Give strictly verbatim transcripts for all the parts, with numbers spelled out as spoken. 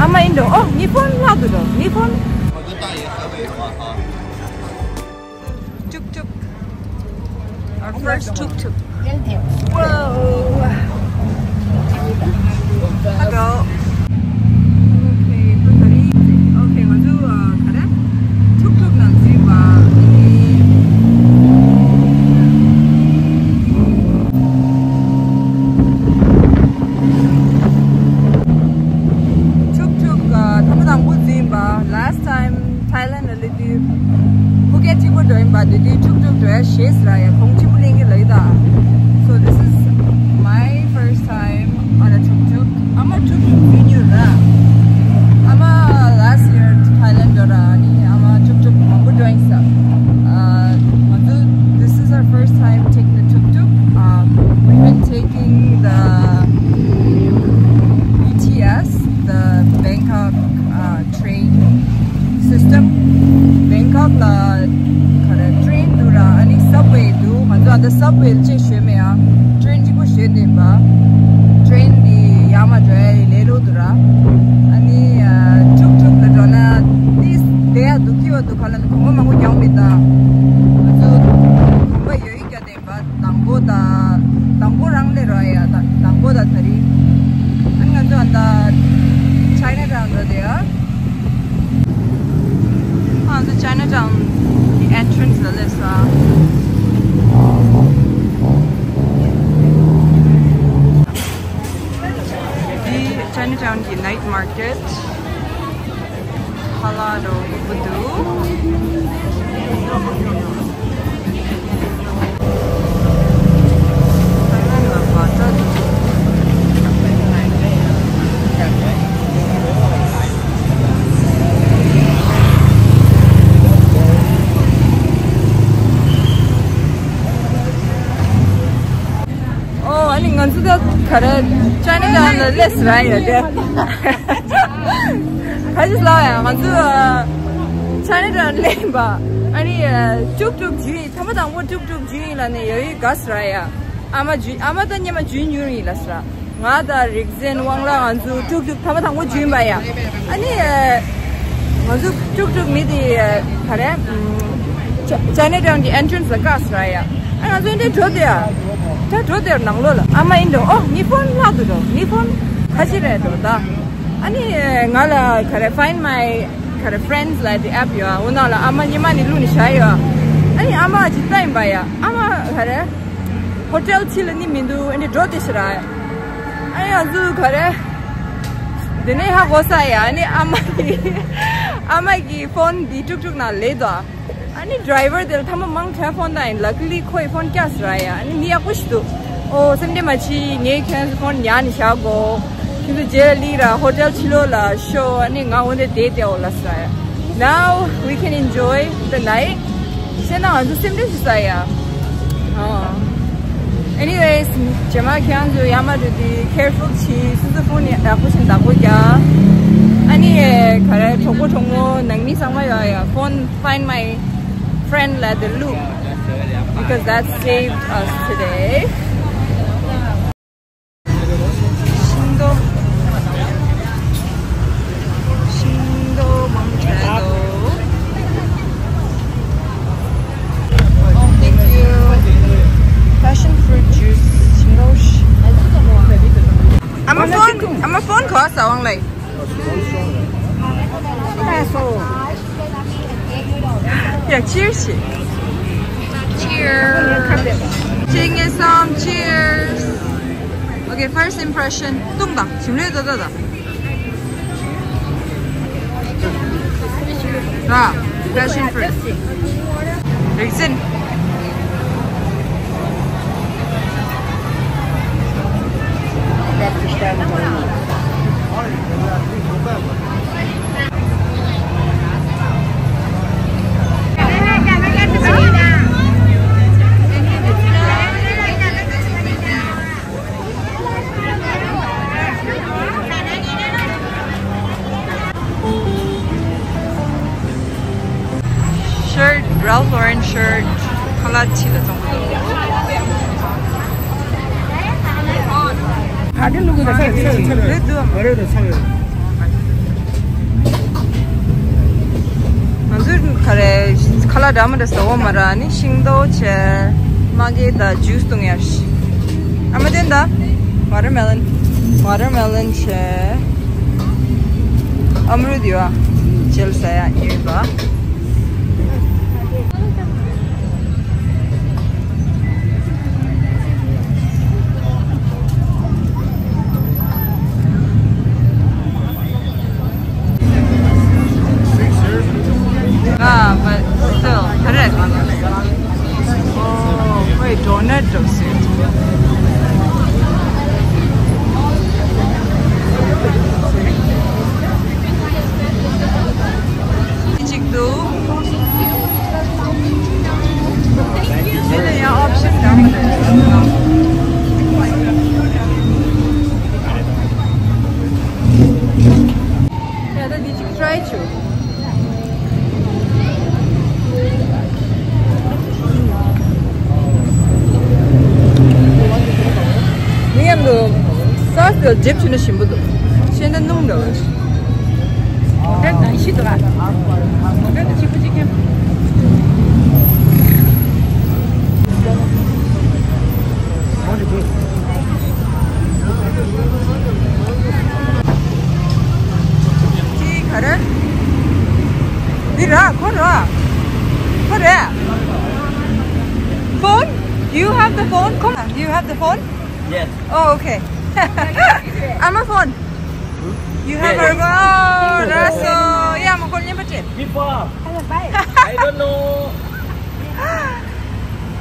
ཨ་མ་ཨིན་འགྲོ། ཨོ་ངའི་ཕོན་ལྷག་འདུག་འགྲོ། ངའི་ཕོན། Tuk tuk. Our first tuk tuk. Whoa. Hello. Okay, ད་ད་རེས། Okay, ང་ཚོ་ག་རེ། ཐུག་ཐུག་ནང་འཛུལ་བ། ཐུག་ཐུག་ཐེངས་མ་དང་པོ་འཛུལ་བ། Last time Thailand ལ་སླེབས་དུས་ཕུ་ཀེད་གཅིག་པོ་འགྲོ་ཡིན་པ། དེ་དུས་ཐུག་ཐུག་འགྲོ་ཡ་ཞེད་སོང་ཡ། གོང་ཆེན་པོ་གླེང་གི་ལབ་ཡིན་ད། So this is my first time on a tuk tuk. ཨ་མ་ཐུག་ཐུག་འཛུལ་མྱོང་ར། ཨ་མ་last year Thailand འགྲོ་ར། ཨ་ནི་ཨ་མ་ཐུག་ཐུག་མང་པོ་འགྲོ་ཡིན་ས། ཨ་ང་ཚོ། This is our first time taking the tuk tuk. Um, we've been taking the B T S, the Bangkok uh, train system. Bangkok ལ་ག་རེ། train འདུག་ར། ཨ་ནི་subway འདུག་ང་ཚོ་ཨ་ད་subway ལ་ཅིག་ཞོན་མེད་ཨ། train གཅིག་པོ་ཞོན་བསྡད་པ། train འདི་ཡར་མར་འགྲོ་ཡ་ལས་སླ་འདུག་ར། ཨ་ནི་ཐུག་ཐུག་ལ་འགྲོ་ན་ཏིས་བསྡད་ཡ་འདུག་སྐྱིད་པ་འདུག་ག་ལ་ནི་གོམ་པ་མང་པོ་རྒྱག་མེད་ད། ང་ཚོ་གོམ་པ་ཡོད་ཡོད་རྒྱག་བསྡད་པ། དང་པོ་དང་དང་པོ་རང་ལས་རོགས་ཡ། དང་དང་པོ་དང་ད་རེས། ཨ་ནི་ང་ཚོ་ཨ་ད་Chinatown འགྲོ་བསྡད་ཡ། ང་ཚོ་Chinatown གི་entrance ལ་སླེབས་སོང་། འདི་Chinatown གི་night market། ཁ་ལག་འདྲ་པོ་འདུག་ཨོ། ཨ་ནི་ང་ཚོ་ད་ག་རེ། Chinatown ལ་སླེབས་ར་ཡོད་དེ། ཁ་ཅིག་ལབ་ཡ། ང་ཚོ་Chinatown སླེབས་པ། ཨ་ནི་ཐུག་ཐུག་འཛུལ་ཡིན། ཐེངས་མ་དང་པོ་ཐུག་ཐུག་འཛུལ་ཡིན་ལབ་ནས་ཡོད་ཡོད་དགའ་སོང་ར་ཡ། ཨ་མ་འཛུལ། ཨ་མ་ད་སྔོན་མ་འཛུལ་མྱོང་ཡིན་ལབ་སོང་ར། ང་དང་རིག་འཛིན་དབང་ལགས་ང་ཚོ་ཐུག་ཐུག་ཐེངས་མ་དང་པོ་འཛུལ་ཡིན་པ་ཡ། ཨ་ནི་ང་ཚོ་ཐུག་ཐུག་མི་དེ་ག་རེ། Chinatown གི་entrance ལ་བཀག་སོང་ར་ཡ། ཨ་ང་ཚོ་འདི་འགྲོ་དེ་ཡ། ད་འགྲོ་དེ་ནང་ལོགས་ལ། ཨ་མ་ཨིན་འགྲོ། ཨོ་ངའི་ཕོན་ལྷག་འདུག་འགྲོ། ངའི་ཕོན་ཁ་ཤས་རེད་འགྲོ་ད། ཨ་ནི་ང་ལ་ག་རེ། Find My ག་རེ། Friends ལབ་དེ་app ཡོད་ཨ། འོ་ནང་ལ་ཨ་མ་སྔོན་མ་ནས་བླུགས་ནས་བཞག་ཡོད་ཨ། ཨ་ནི་ཨ་མ་ཅིག་ལྟ་ཡིན་པ་ཡ། ཨ་མ་ག་རེ། ཧོ་ཊེལ་ཕྱི་ལ་ནི་མི་འདུག་ཨ་ནི་འགྲོ་དེ་ཤི་ར། ཨ་ཡ་ཟུ་ག་རེ། དེ་ནས་ཧ་གོ་ས་ཡ། ཨ་ནི་ཨ་མ་གི་ཨ་མ་གི་ཕོན་འདི་ཐུག་ཐུག་ནང་སླེབས་འདུག་ཨ་ནི་ཌ་རའི་ཝར་དེ་ལ་ཐེངས་མ་མང་ཆེ་ཕོན་བཏང་ཡིན། Luckily ཁོ་ཡི་ཕོན་བཀག་སོང་ར་ཡ། ཨ་ནི་མི་ཡག་པོ་ཞིག་འདུག་ཨོ་སེམས་ཁྲལ་མ་བྱེད། ངས་ཁྱེད་ཚོ་ཕོན་ཉར་ནས་བཞག་གོ། ཁྱེད་ཚོ་རྗེས་ལ་སླེབས་ར། ཧོ་ཊེལ་ཕྱི་ལོགས་ལ་ཤོག་ཨ་ནི་ང་འོ་འདི་བསྡད་དེ་འོ་ལབ་སོང་ར་ཡ། Now we can enjoy the night. བཤད་ན་ང་ཚོ་སེམས་ཁྲལ་ཞིག་ཟ་ཡ། ཨ། Anyways རྗེས་མ་ཁྱེད་རང་ཚོ་ཡར་མར་འགྲོ་དུས་careful བྱེད། སོ་སོ་ཕོན་ཡག་པོ་ཞིག་བདག་པོ་རྒྱག་ཨ་ནི་ག་རེ། གྲོགས་པོ་གྲོགས་མོ་ནང་མི་ཚང་མ་ཡོད་ཡ། Phone, Find My Friend ལབ་དེ་བླུགས། Because that saved us today. ཤིང་ཏོག་ཤིང་ཏོག་མང་དྲགས་འདུག Oh, thank you. Passion fruit juice. ཤིང་ཏོག་ཨ་མ་ཕོན། ཨ་མ་ཕོན་ག་པར་ཟ་འོང་ལེ། Yeah, cheers. Cheers. Cheers. Cheers. Okay, first impression. ཏུང་དང་ཞིམ་ལོས་ཏོ་ཏོ་དང་། ར། Passion fruit. རིག་འཛིན། Shirt, Ralph Lauren shirt, ཁ་ལག་ཕྱི་ལ་བཙོང་གི་འདུག་ག་དེ་བླུགས་གི་འདུག་ས་རེད་ས་རེད་ས་རེད། རེད་འདུག་མ་རེད་ས་རེད། ག་རེ། ཁ་ལག་འདྲ་མི་འདྲ་ཟ་འོ་མ་ར་ནི་ཤིང་ཏོག་བྱས། མ་གི་ད་ཇུས་བཏུང་ཡ་ཤི། ཨ་མ་དེ་འདྲ། ཝ་ཊར་མེ་ལོན། ཝ་ཊར་མེ་ལོན་བྱས། ཨམ་རུ་དི་བ། ཇེལ་ཟ་ཡ་ཉོས་པ། Ah, but still, correct. Oh, wait, donut does it. གཅིག་འདུག་དེ་ལ་ཡང་ཨོབ་ཤན་འདྲ་མི་འདྲ་ཡོད། ཡ་ད་འདི་གཅིག་ཊ་རའི་བྱོས། མི་ཡང་འདུག་སོ་སི་དེ་ཌིབ་བྱས་ན་ཞིམ་པོ་འདུག་ཤེས་ན་སྣུམ་འདྲ་བ་ཞིག་འདྲ་གང་ཞིག་འདུག་ཨ། འདྲ་དེ་ཆེ་པོ་གཅིག་ཀྱང་། ཅི་ག་རེ། འདི་ར་ཁོ་ར། ཁོ་རེ། Phone? Do you have the phone? Come on, do you have the phone? Yes. Oh, okay. I'm a phone. You have a phone. Oh, that's so. Yeah, I'm a call number ten. Before. I don't know.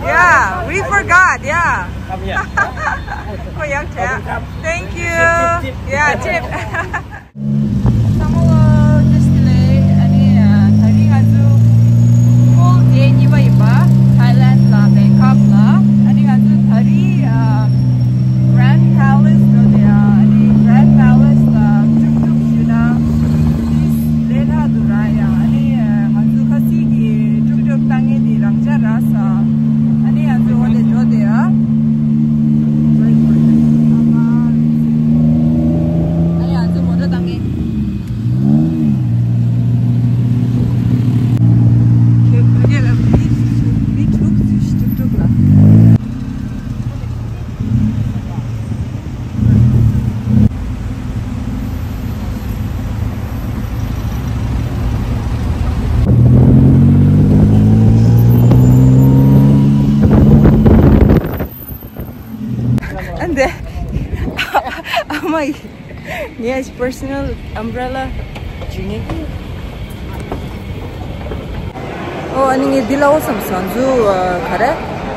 Yeah, we forgot. Yeah. Come here. ཁོ་ཡག་ཐལ། Thank you. Yeah, tip. བསམ་བློ་ཇི་སི་ལེ། ཨ་ནི་ད་རིང་ང་ཚོ་ཧོལ་ཌེ་གཉིས་པ་ཡིན་པ། ཐའི་ལན་ལ་བེང་ཀོག་ལ། ཨ་ནི་ང་ཚོ་ད་རིང་Grand Palace འགྲོ་དེ། ཨ་ནི་Grand Palace ལ་ཊུག་ཊུག་ཞུ་ན་ལས་སླ་འདུག་ར་ཡ། ཨ་ནི་ང་ཚོ་ཁ་སིག་གི་ཊུག་ཊུག་བཏང་མཁན་དེ་རང་འཇགས་ར་ས། ཨ་ནི་ང་ཚོ་འོ་དེ་འགྲོ་དེ་ཨ། ཨ་ནི་ང་ཚོ་མོ་ཊ་བཏང་མཁན། ཁྱོད་ཕ་གི་ལ་མི་མི་དྲུག་ཙམ་ཞིག་ཏུག་ཏུག་ལ། ཨ་འདི་ཨ་མ་ཡི། ངས་པར་སོ་ནལ་ཨམ་བྷི་རེ་ལ་བྱིན་ནི། ཨོ་ཨ་ནི་ངས་འདི་ལ་འོ་བསམ་སོང་། ང་ཚོ་ག་རེ།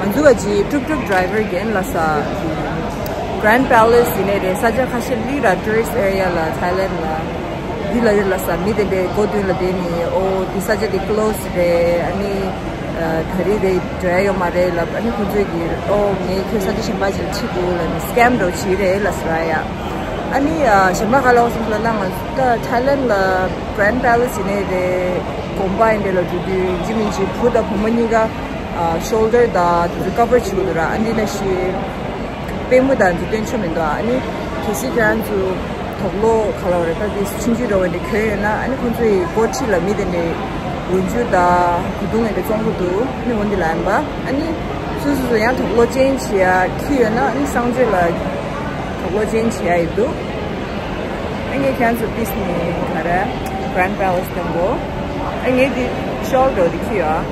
ང་ཚོ་ག་ཅི་ཊུག་ཊུག་ཌ་རའི་ཝར་རྒན་ལ་ས། Grand Palace ཡིན་ནའི་རེད། ས་ཆ་ཁ་ཤས་ལི་ར་ཊུ་རི་སི་ཊི་ཨེ་རི་ཡ་ལ་ཐའི་ལན་ལ་འདི་ལ་རེད་ལ་ས། མི་དེ་འདྲའི་སྒོ་མདུན་ལ་བསྡད་ནི། ཨོ་འདི་ས་ཆ་འདི་ཀློ་སི་རེད། ཨ་ནི་ད་རེས་རེད་འགྲོ་ཡ་ཡོད་མ་རེད་ལབ། ཨ་ནི་ཁོ་ཚོས་ཀྱི་ཨོ་ངས་ཁྱོད་ས་ཆ་གཞན་པ་ཅིག་ལ་ཁྲིད་དགོས་ལབ་ནས་སི་ཀེམ་འདྲ་བོ་བྱས་རེད་ལབ་ཟེར་ཡ། ཨ་ནི་གཞན་པ་ག་ལ་འོ་སོང་ལབ་ན། ང་ད་ཐའི་ལན་ལ་Grand Palace ཡིན་ནའི་རེད། དགོན་པ་ཡིན་དེ་ལ་འགྲོ་དུས་འཇིགས་མིན་གྱི་བུ་དང་བུ་མོ་གཉིས་ཀ་ཤོལ་ཌར་དང་དེ་ཚོ་ཀ་བར་བྱེད་དགོས་འདུག་ར། ཨ་འདི་ན་ཤི་པུས་མོ་དང་འདི་སྟོན་ཆོག་མི་འདུག་ཨ་ནི་གལ་སྲིད་ཁྱེད་རང་ཚོ་དོག་ལོ་ག་ལ་བ་རེད། ད་དེ་ཆུང་ཆུང་འདྲ་བོ་འདི་གྱོན་ཡོད་ན། ཨ་ནི་ཁོང་ཚོ་ཡི་སྒོ་ཁྲི་ལ་མི་དེ་འདྲའི་འོན་ཆུ་དང་གོས་ཐུང་ངེས་དེ་བཙོང་གི་འདུག་ཨ་ནི་འོན་འདི་ལ་ཡིན་པ། ཨ་ནི་སོ་སོ་སོ་ཡང་དོག་ལོ་ཅན་བྱེད་ཡ་ཁྱི་ཡོད་ན། ཨ་ནི་གསང་སྤྱོད་ལ་དོག་ལོ་ཅན་བྱེད་ཡ་ཡི་འདུག་ཨ་ངས་ཁྱེད་ཚོ་པིས་ནི་ག་རེ། Grand Palace དང་པོ། ཨ་ངས་འདི་ཤོལ་ཌར་འདི་ཁྱི་ཡོད།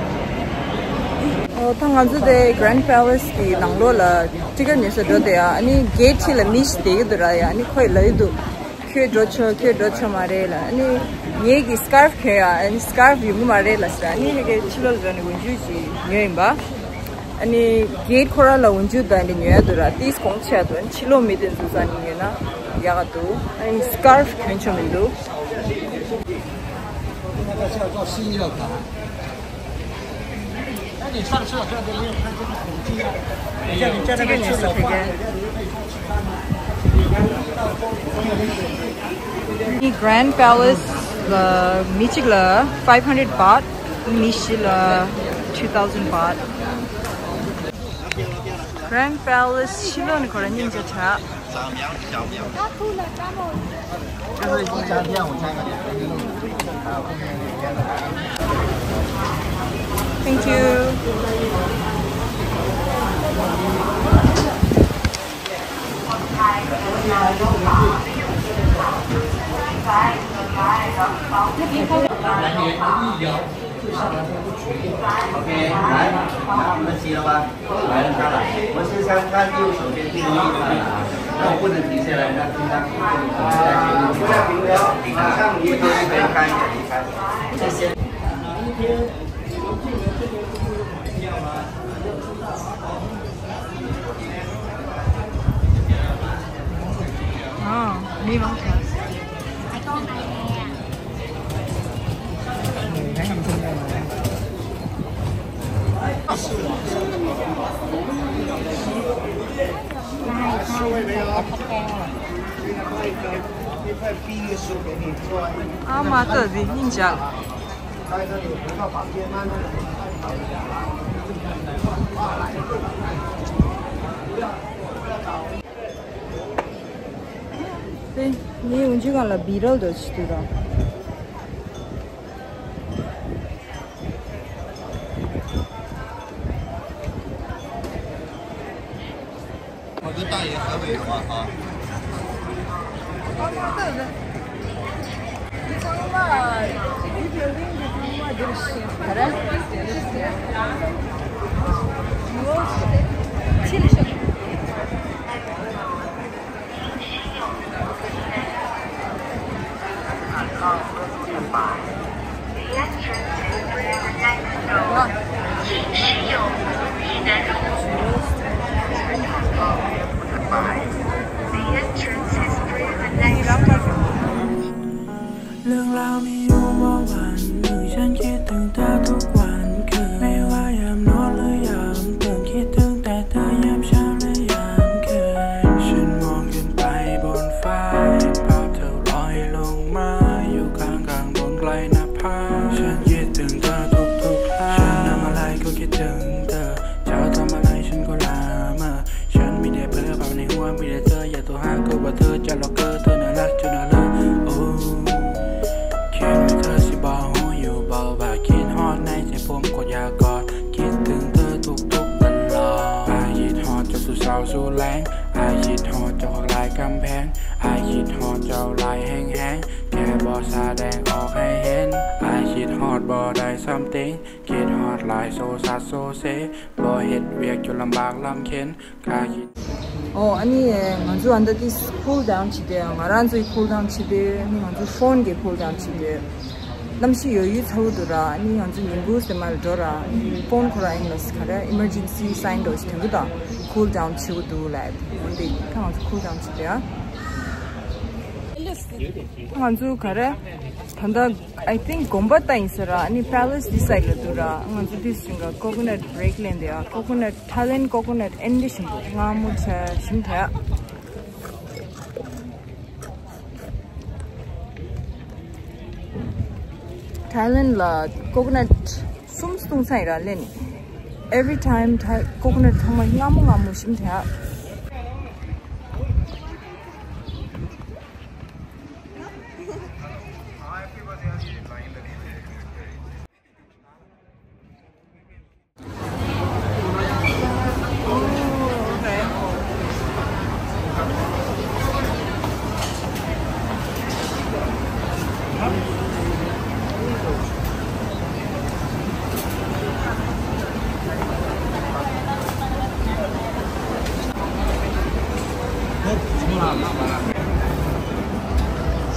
ཨོ་ད་ང་ཚོ་དེ་Grand Palace གི་ནང་ལོགས་ལ་ཊི་ཀེ་ཊི་ཉོས་ས་འགྲོ་དེ་ཡ། ཨ་ནི་གེ་ཊི་ཕྱི་ལ་མི་ཞིག་བསྡད་ཀྱི་འདུག་ར་ཡ། ཨ་ནི་ཁོས་ལབ་ཀྱི་འདུག་ཁྱོད་འགྲོ་ཆོག་ཁྱོད་འགྲོ་ཆོག་མ་རེད་ལབ། ཨ་ནི་ངེད་ཀྱི་སི་ཀར་ཕི་གྱོན་ཡ། ཨ་ནི་སི་ཀར་ཕི་ཡོང་གི་མ་རེད་ལབ་ཟེར། ཨ་ནི་ངེད་ཀྱི་ཕྱི་ལོགས་ལ་འགྲོ་ནས་འོན་ཆུ་ཞིག་ཉོས་ཡིན་པ། ཨ་ནི་གེ་ཊི་ཁོ་རང་ལ་འོན་ཆུ་དང་འདི་ཉོ་ཡ་འདུག་ར། ཏིས་གོང་ཆེ་འདུག་ཕྱི་ལོགས་མི་དེ་ཚོ་ས་ནས་ཉོས་ན་ཡག་ག་འདུག་ཨ་ནི་སི་ཀར་ཕི་གྱོན་ཆོག་མི་འདུག་ནི་Grand Palace ལ་མི་གཅིག་ལ་five hundred baht། མི་བཞི་ལ་two thousand baht། Grand Palace ཕྱི་ལོགས་ནས་ཁོ་རང་སྙིང་རྗེ་དྲགས། Thank you. OK，来，拿我们的急了吧？来了，来了。我先看看右手边第一个，那我不能停下来，那中间不能停下来，马上离开，离开，离开。谢谢。哦，没往前。啊，妈，这里你讲。 དེ་ངའི་འུན་ཆུ་གང་ལ་བི་རལ་དུ་ཆི་དུ་ར།เรื่องราวมีอยู่ว่าวันหนึ่งฉันคิดถึงเธอทุกวันคืน ไม่ว่ายามนอนหรือยามตื่น คิดถึงแต่เธอยามเช้าและยามคืน ฉันมองขึ้นไปบนฟ้า เห็นภาพเธอลอยลงมา อยู่ข้างกลางบนไกลนภา ฉันคิดถึงเธอทุกๆครา ฉันทำอะไรก็คิดถึงเธอ เธอทำอะไรฉันก็ละเมอ ฉันมีแต่เพ้อภาพในหัว มีแต่เธอ อยากโทรหาก็ว่าเธอ จะรอเกอ เธอน่ารักจนน่าเลิศ โอ้ คิดว่าเธอสิบอกหัวอยู่บอกว่าคิดฮอดในใจผมก็อยากกอด คิดถึงเธอทุกๆตลอด อ้ายคิดฮอดเจ้าสู่เช้าสู่แลง อ้ายคิดฮอดเจ้าข้างหลายกำแพง อ้ายคิดฮอดเจ้าหลายแฮงๆ แค่บ่แสดงออกให้เห็น อ้ายคิดฮอดบ่ได้something คิดฮอดหลายโซซัดโซเซ บ่เฮ็ดเวียกจนลำบากลำเข็ญ ཨོ། ཨ་ནི་ང་ཚོ་ཨ་འདི་དེ་cool down བྱེད་དེ། ང་རང་ཚོའི་cool down བྱེད་དེ། ཨ་ནི་ང་ཚོ་phone གི་cool down བྱེད་དེ། གནམ་གཤིས་ཡོད་ཡོད་ཚ་བོ་འདུག་ར། ཨ་ནི་ང་ཚོ་ཉིན་གུང་སེ་མར་འགྲོ་ར། ཨ་ནི་phone ཁོ་ར་ཨིན་ལ་སི་ཁ་ར་emergency sign འདྲ་ཞིག་ཐོན་གི་དང་cool down བྱེད་དགོས་འདུག་ལབ། འོན་ཏེ་ཁ་ང་ཚོ་cool down བྱེད་དེ་ཨ། ང་ཚོ་ག་རེ། ད་ལྟ་I think དགོན་པ་ལྟ་ཡིན་ས་ར། ཨ་ནི་palace འདི་side ལ་འདུག་ར། ང་ཚོ་དེ་ཞིང་ཁ་coconut break ལེན་དེ་ཨ། coconut Thailand coconut ཨེན་འདི་ཞིམ་པོ་མངར་མོ་ཆ་ཞིམ་ཐལ། Thailand ལ་coconut གསུམ་བཏུང་ཚར་ཡིན་ར་ལེན། Every time Thai coconut ཚང་མ་མངར་མོ་མངར་མོ་ཞིམ་ཐལ།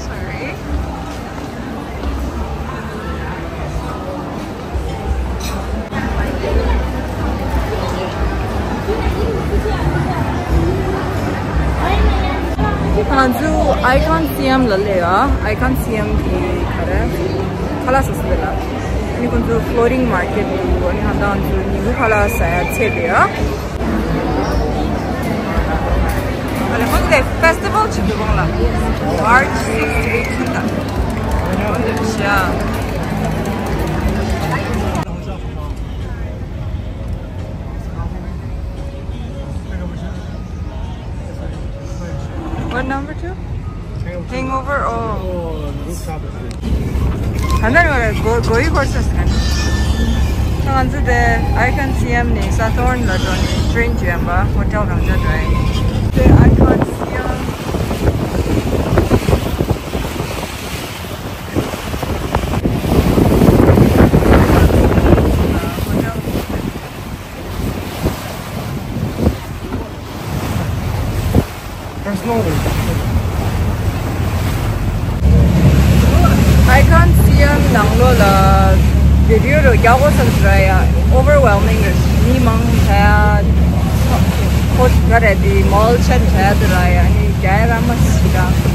Sorry. ང་ཚོ་Icon Siam ལ་སླེབས་ཡ། Icon Siam གི་ག་རེ། ཁ་ལག་ཟ་ས་དེ་ལ། ཨ་ནི་ཁོང་ཚོ་floating market འདུག་ཨ་ནི་ཧ་ད་ང་ཚོ་ཉིན་གུང་ཁ་ལག་ཟ་ཡ་ཚད་དེ་ཡ། ཨ་ལེ་ཁོང་ཚོ་དེ་festival ཅིག་འདུག་གོང་ལ། March six to eighteen ད། ཁོང་ཚོ་ཤ། What number two? Hangover? Oh. ད་ནི་གོ་གོ་ཡི་གོ་ས་ཟེར། ང་ཚོ་དེ་Icon Siam ནས་Sathorn ལ་འགྲོ་ནས་train བརྒྱུད་པ་hotel གང་ཅག་འགྲོ་ཡིན། དེ་Icon Siam Icon Siam ནང་ལོགས་ལ་video རོ་རྒྱག་དགོས་བསམ་ཟེར་ཡ། overwhelming རེད། མི་མང་ཆེ་ཡ། ཁོ་ག་རེ་དེ་mall ཆེན་ཆེ་ཡ་དེ་ར་ཡ། ནི་རྒྱ་ཡ་ར་མ་སི་ར།